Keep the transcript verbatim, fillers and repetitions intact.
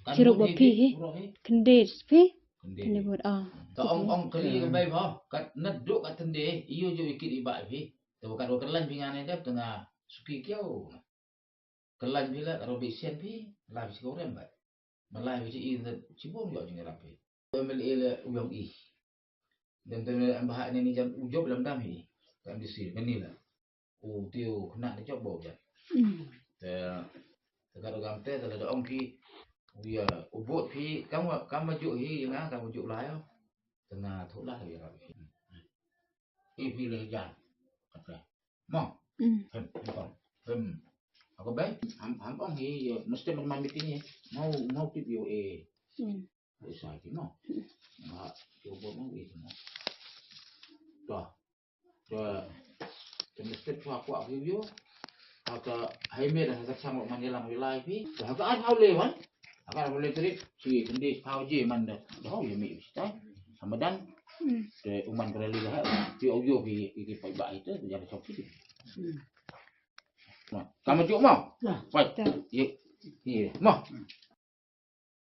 Kan ki ruh bud ba hi, phi hi. Ruh hi. Khyndiat phi. Khyndiat. Khyndiat bud, ah. Ta ong, ong kali ka bai pha. Kat nat duk kat tende. Iyo jo ikit i ba phi. Ta ba kat wa kyrlan phi nga ne dep ta nga suki kiau. Kyrlan phi la kat wa bi sian phi. La phi siko rem ba. Malai phi i na chibong jo jing rap phi. M L A le u yong i. Dem tem em bahak ni ni jan u job lam dam hi. Kam di si kani la. U tiu kena di job bau jan. Hmm. Te te ka dogam te te da ong ki. U ya u bot phi kam wa kam wa ju hi nga kam wa ju la yo. Te nga thu la ya rap hi. I phi le jan. Kata. Mo. Hmm. Hem, hem, hem. Hem. Ako bai? Ham ham ong hi yo. Mesti man man meeting ni. Mau mau tip yo eh. Hmm. Isa ki mo. Nga yo bo mo eh mo. Dah. Dah. Te mesti tu aku aku yo. Aka hai me dah aka chang man yalang wilai pi. Dah aka an hau lewan. Aka an hau le teri. Si kendi hau je man dah. Dah hau ye mi sta. Hamadan. Hmm. Te uman kena li dah. Ti au yo ki ki pai ba itu jadi sok ki. Hmm. Mo, kamu juk mo? Dah. Pai. Dah. Ye. Ye. Mo.